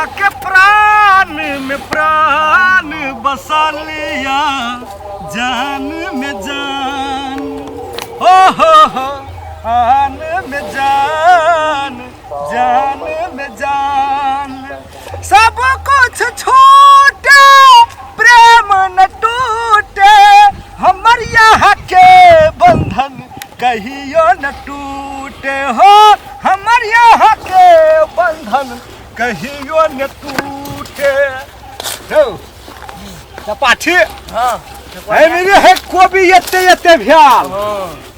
आके प्राण में प्राण बसा लिया, जान में जान, हो हो हो, आन में जान, जान में जान, सब कुछ छूटे प्रेम न टूटे, हमर यहाँ के बंधन कहियो न टूटे, हो हमर यहाँ के बंधन कहियो न टूटे। हौ, चपाठी। हाँ। एमरी है कोबी एते एते भेल,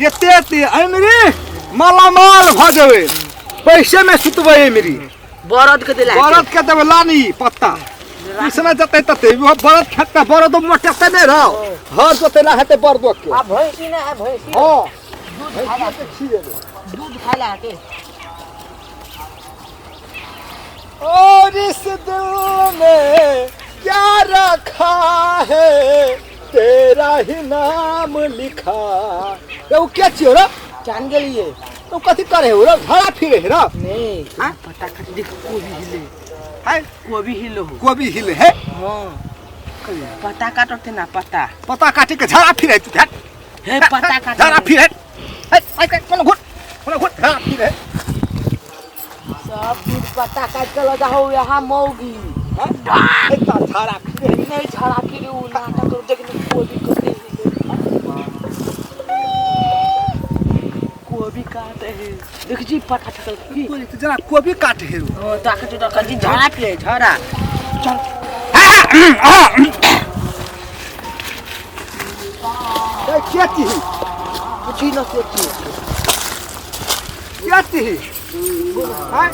एते एते एमरी मालामाल भऽ जेबै, पैसे में सुतबै एमरी। बरद के दिला बरद के देबै लानी पत्ता इसमें जतै ततै बरद खेतै, बरद मोटेतै नहि रहो, हर जोतै ला हेतै बरदो के। आ भैंसी ना है भैंसी। हाँ। दूध खाला, दूध खाला के। और इस दिल में क्या रखा है, तेरा ही नाम लिखा। रे उ के छियो रे? जान गेलिए। तो कथी करे हो रे? झड़ा फिरे है रे? नहीं। हाँ? पता कर देख कोबी हिले। है? कोबी हिले हो। कोबी हिले है? हां। पता काटते ना पता। पता काटे के झड़ा फिरे तू ध्यान। हे पता काट। झड़ा फिरे। हे आई के कोनो घुट। कोनो घुट झड़ा फिरे। सब दूध पता काट के ल जाओ यहाँ मौगी। हां? एता झड़ा फिरे। नहीं झड़ा फिरे उ नाटक कर देख ने कोबी कते हिले। कोबी काटे है। देख जी पता ठकल की। कोबी तो जरा कोबी काटे है। हां ताकत तो कजी झड़ा फिरे झड़ा। चल। ए के छी? कुछ न सोची। के छी? हाय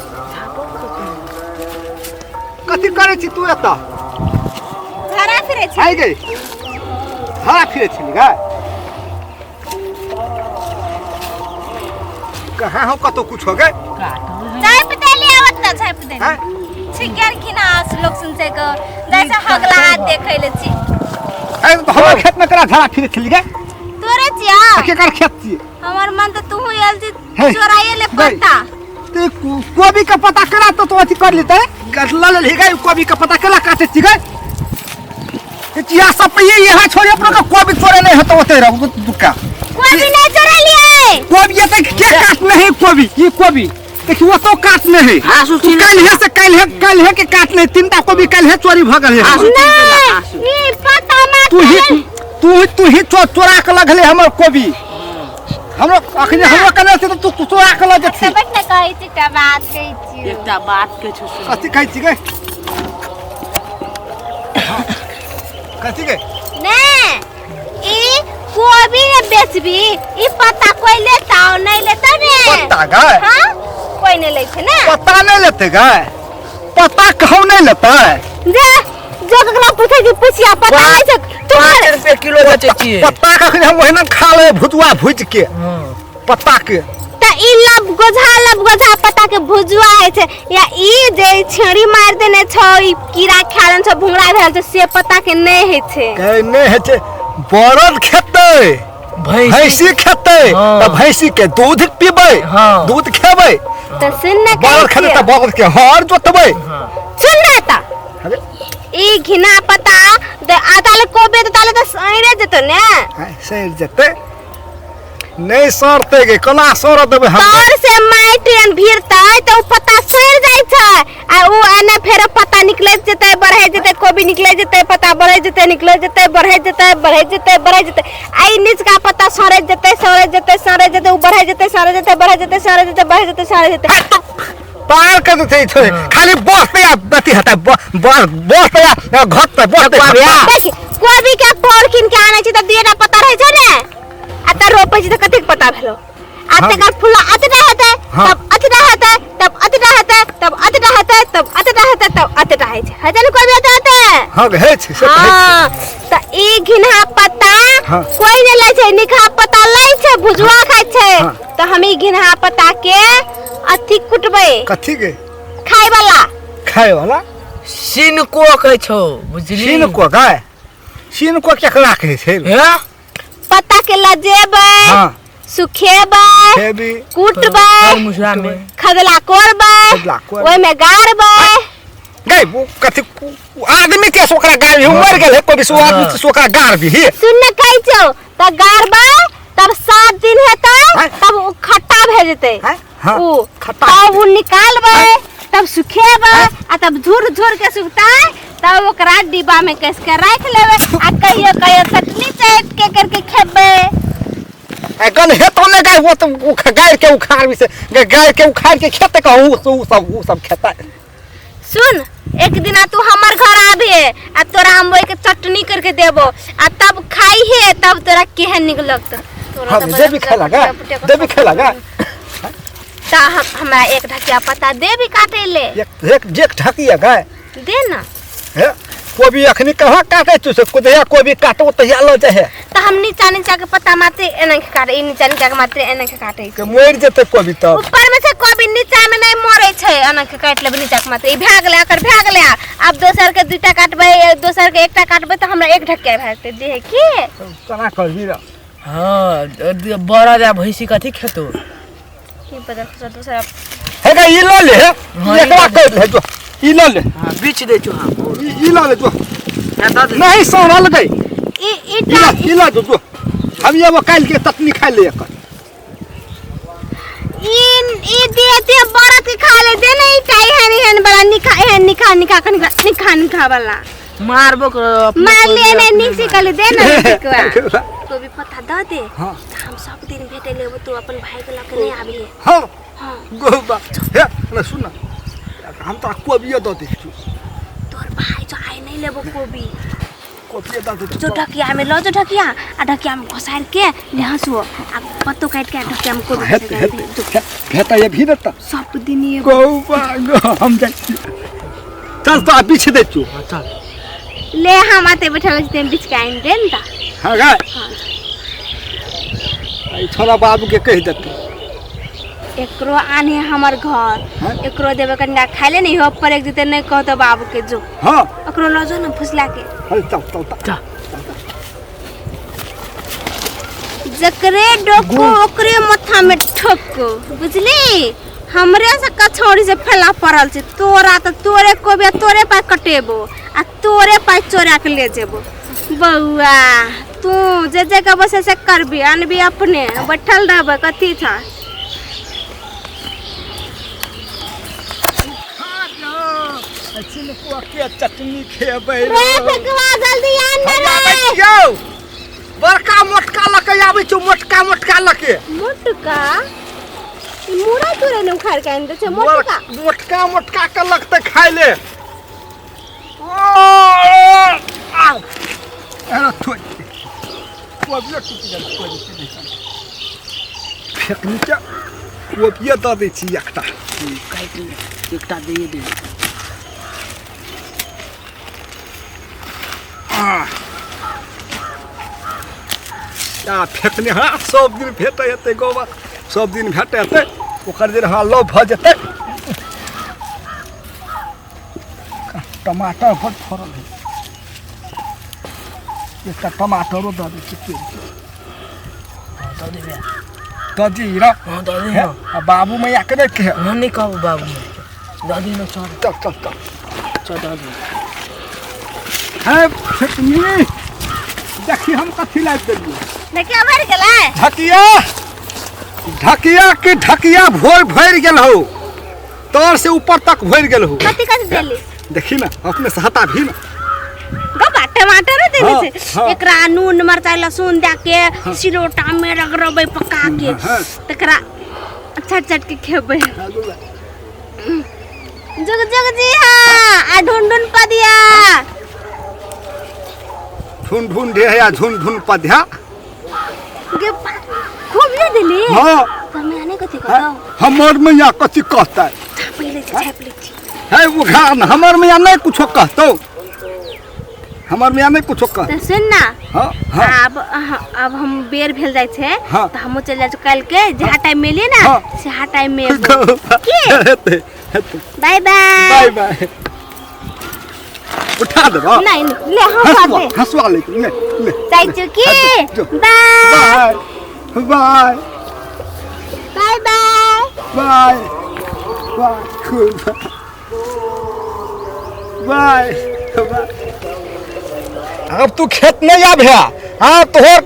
कथी करै छी तू एतऽ? झड़ा फिरै छी। आइ गई झड़ा फिरै छी गे? कहाँ हो कतौ कुछ हो गए? चाय पतेली आवत ना चाय पतेली। हैं? छिगर खिना लोग सुनते को जैसे हगला हाथ देखै ले छी। ए तो हमर खेत में करा झड़ा फिरै छी गे? तोरे छिया। केकर खेत छी? हमर मन तो तू आयल छी हे, चोराइए ले गई। पत्ता। ते कोबी के पता केना तो तो अथी कर लेते गटला ले गए कोबी के पता केना काटे छी गए? ए चिया सब पे ये यहाँ छोड़े अपना का कोबी चोरे नहीं होता होते रहो दुक्का। कोबी नहीं चोरेलिए। कोबी ये तक के काटने है कोबी, ये कोबी देखिए वो तो काटने है। हाँ, तू सुशील। कल है से कल है, कल है के काटने तीनटा कोबी कल है चोरी भ गेल है। हाँ, सुशील नहीं, आंसू। ई पत्ता मार तू ही तू तू ही चोरा के लगले हमर कोबी। हमरो अखने हमरो कने से तो तू चोरा के लग जेती। सब ने कहै छी एकटा बात कहै छी। एकटा बात के छु सुन। कथी कहै छी गे? कथी गे? ने ई कोबी ने बेचबी, ई पत्ता कोई लेता नहीं लेता ने। पत्ता गे? हां कोई नहीं लै छै ने। पत्ता नहीं लेते गे? पत्ता कहूं नहीं लेते? जे जो ककरा पूछै छी पूछिया पत्ता लै छै तू। 5 रुपए किलो बेचै छियै पत्ता के अखन हम ओहिना खा ले भुजुआ भुज के पत्ता के। त ई लब गोझा पत्ता के भुजुआ होइ छै या ई जे छेड़ी मार देने छौ, ई कीड़ा खा लेने छौ, भुंगड़ा भेल छै, से पत्ता के नहीं होइ छै। के नहीं होइ छै। बरद खेतै, भैंसी खेतै, हाँ। त भैंसी के दूध पीबै, हाँ। दूध खेबै। त सुन ने बरद कहै खेतै त छियौ। बरद के हर जोतबै। सुन ने त अरे। ई घिना पत्ता दे आ ताले कोबे त ताले त सड़े जेतो ने। हाँ, सड़ि जेतै। नहीं सड़तै गे, कोना सड़ देबै हम? तर से माटि एन भिरतै त उ पत्ता सड़ि जाइ छै आ उ एने फेरो पत्ता निकलैत जेतै, बढ़ै जेतै, कोबी निकलै जेतै, पत्ता बढ़ै जेतै, निकलै जेतै, बढ़ै जेतै, बढ़ै जेतै, बढ़ै जेतै आ ई निचका पत्ता सड़ै जेतै, सड़ै जेतै, सड़ै जेतै, उ बढ़ै जेतै, सड़ै जेतै, बढ़ै जेतै, सड़ै जेतै, बढ़ै जेतै, सड़ै जेतै। हे, तो पार कर देतै छोड़े। खाली बसतै आ अथी हेतै, बसतै आ घटतै, बसतै, घटतै। देखी, कोबी के पौर कीन के आनै छी त दुएटा पत्ता रहै छै ने, आ त रोपै छी त कतेक पत्ता भेलो। आ हाँ। तकर फूल अतटा हेतै, हाँ। तब अतटा हेतै, तब अतटा हेतै, तब अतटा हेतै, तब अतटा हेतै, तब अतटा होइ छै। होइ छै ने कोबी अतटा हेतै? हाँ, होइ छै, से तऽ होइ छै। हाँ, त ई घिनहा पत्ता हाँ। कोई नहि लै छै, निकहा पत्ता लै छै, भुजुआ खाइ छै। हाँ। त हम ई घिनहा पत्ता के अथी कुटबै। कथी के? खाय वाला। खाय वाला? सिनको कहै छौ, बुझली? सिनको गाय? सिनको केकरा कहै छै? हे? पत्ता के लजेबै, हाँ। सुखेबै, खेबी, कुटबै, मुसरा में खदला कोरबै, खदला कोरबै। ओहिमे गाड़बै। गई वो कथी उ आदमी के से ओकरा गाड़ भी मर गेल है कोबी से उ आदमी से ओकरा गाड़ भी सुन ने कहै छौ त गाड़बै तब 7 दिन हेतै। हैं? तब उ खट्टा भए जेतै। हैं? हाँ, उ खट्टा। तब उ निकालबै, तब सुखेबै आ तब झुर झुर के सुखतै, तब ओकरा डिब्बा में कस के राख लेबै आ कहियो कहियो चटनी चाट के करके खेबै। आ गन हेतो ने गाय, वो तो गाड़ के उखाड़ भी से गाड़ के उखाड़ के खेते का उ सब खेता। सुन, एक दिना तू हमर घर आबे आ तोरा हम ओइ के चटनी करके देबो आ तब खाई हे, तब तोरा केहन निक लगतो तोरा। हम जे भी खेला गा, जे भी खेला गा। ता हम हमरा एक ढकिया पत्ता दे भी काटे ले। एक एक एक ढकिया गाय? दे ना। हे, कोबी अखनी कहाँ काटे छु से कुदया कोबी काटो तहिया ल जाए। त हम नीचा नीचा के पत्ता मात्र एना के काटे, ई नीचा नीचा के मात्र एना के काटे। के मरि जेतै कोबी तब। ऊपर में छै कोबी, नीचा में नहीं मरे छै। एना के काटि लेबै नीचा के मात्र। ई भए गेलै, एकर भए गेलै। आब दोसर के दूटा काटबै, दोसर के एकटा काटबै तऽ हमरा एक ढकिया भए जेतै। दे की। केना करबी रे? हाँ, बड़ा जा भैंसी कथी खेतो? की बदल दोसर। हे गे, ई ल ले। हाँ, ई एकरा लऽ ले। कर ले जो, ई ल ले। हाँ, बीच दे छु। हाँ। ई ल ले जो। हाँ, दऽ दे। नहीं सौरल गई। ई ई ईटा। ल, ई ल जो जो, हम ये वो काल्हि के चटनी खाइ ले एकर। ई ई दे ते बरत के खा ले। दे ना ईटा, एहन एहन वाला निखा, एहन निखा निखा निखा निखा निखा वाला। मारबो करो अपने। मार ले। कोबी ने अपने नीक से मार। कहले दे ना निकवा कोबी पत्ता दऽ दे। हाँ। तऽ हम सब दिन भेटे लेबो, तू अपन भाई के लऽ के नहीं आबी। हाँ। हाँ। गोबा, हे ना, सुन ना, हम तोरा कोबियो दऽ दै छी। तोहर भाई जो आइ नहीं लेबो कोबी। कोबियो दऽ दै छी। जो ढकिया में लऽ जो, ढकिया आ ढकिया में घोसार के ले हंसुओ आ पत्तो काटि के आ ढकिया में कोबी हेतै। घोसारि हेतै। के दे। हेतै ये भी देता। सब दिन ये। गौबा गो, हम जाइ छी, चल तो बीछ दै छु। हाँ, चल। ले, हम आते बैठल छी, बीच के आनि दे ने ता। हाँ गाय। हाँ। ई छोरा बाबू के कहि देतै। एकरो आने हमर घर। हाँ? एकरो देबै कनिका खाइ ले, नहीं हो पर एक जते नहीं कहतो बाबू के जो। हाँ। एकरो लऽ जो ने फुसला के। चल चल चल चल। चल। जकरे डोको ओकरे माथा में ठोको, बुझली? हमरे से कछौड़ी से फैला पड़ल छै तोरा, तऽ तोरे कोबी आ तोरे पाइ कटेबो आ तोरे पाइ चोरा के ले जेबो। बौआ, तू जे जे कहबो से से करबी, अनबी अपने बैठल रहबै। कथी छ? चिलकुआ के चटनी खेबै। रे फेकवा, जल्दी आन ने रे। यौ, बड़का मोटका लके आबै छौ, मोटका मोटका लके। मोटका? ई मुरा तोरे ने उखाड़ के आनि दै छै मोटका। मोटका मोटका के लगतै खाइ ले। ओ आउ अरे थोड़ कोबियो टूटि गेल, कोबी टूटि गेल। फेकनी के कोबियो दऽ दै छी एकटा। काटि ले, एकटा दे दे। आ फेकने, हाँ, सब दिन भेटै हेतै गोबर, सब दिन भेटै हेतै ओकर जे। हाँ, लव भऽ जेतै। टमाटर बड फड़ल है, एकटा टमाटरो दऽ दै छी तोड़ि के। हाँ, दऽ देबै। दऽ दी र। हाँ, दऽ दे। हे, आ बाबू मैया के नहि कहे। हाँ, नहीं कहबो बाबू मैया, दऽ दी ना, चल। चल चल चल। चल, दऽ दे। है फेकनी, देखी हम कथी लाबि देलियै। देखिया, भरि गेलै। ढकिया, ढकिया के ढकिया भोर भरि गेल हो, तर से ऊपर तक भरि गेल हो। कथी कथी देली? देखी ना, अपने से हटा भी ना। गबा, टमाटरो देने हाँ, छै? हाँ। एकरा नून मरचाइ लहसुन दए के सिलौटा में रगड़बै पका के। हाँ। तकरा छट छट के खेबै। जुग जुग जी हाँ आ ढूंढ ढूंढ पदिया। ढूंढ ढूंढ ढे या झुन झुन पध्या। गे खूब ले देली। हाँ। पर मैं नहीं कथी कहतौ? हमर मैया कथी कहतै? झापि लै छी, झापि लै छी। है उघान, हमर मैया नहीं कुछो कहतौ, हमर मैया नहीं कुछो कह। तऽ सुन ना। हाँ हाँ। आब अब हम बेर भेल जाइ छै। हाँ। तऽ हमहूँ चलि जाइ छी। काल्हि के जहाँ टाइम मिली ना, हाँ। सेहा टाइम में एबो। की? हेतै हेतै। बाय बाय। बाय बाय। उठा देबो? नहीं नहीं, ले हम हंसुआ दे। हंसुआ ले ले ले। जाइ छी की। जो। Bye. Bye bye. Bye bye. Bye bye. बाय बाय। अब तू खेत नहीं आब है। हाँ, तोहर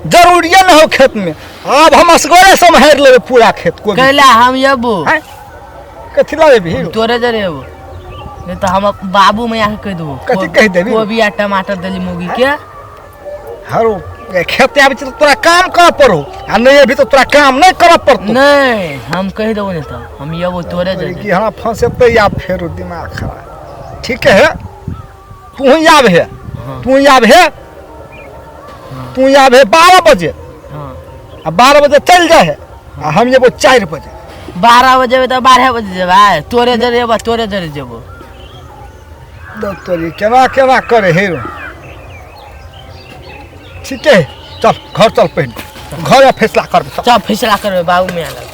जरूरिये न हो खेत में। अब हम असगरे सम्हारि लेबै पूरा खेत को। कैला हम अबो? हैं? कथी ला लेबही? तोरे जरे अबो, नहीं तो हम बाबू मैया के कह देबो। कथी कहि देबही? कोबी आ टमाटर देली मुगी के। हरो, खेत आबै छै तऽ तोरा काम करऽ पड़ो, आ नहीं अभी तो तोरा काम नहीं करऽ पड़तो। नहीं, हम कह देबो, नहीं तो हम अबो तोरे जरे। कि हाँ, फंसेतै आब फेरो दिमाग खराब। ठीक है, तू ही आब है। हाँ। तू ही आब है, तू ही आब है 12 बजे। हाँ। आ 12 बजे चल जाए है, आ हम जेबो 4 बजे। 12 बजे तऽ 12 बजे जेबै, तोरे जरे अबो, तोरे जरे जेबो। तोरी केना केना करे हे। ठीक है, चल घर चल, पहले घर में फैसला कर। चल, फैसला करबै बाबू मैया लग।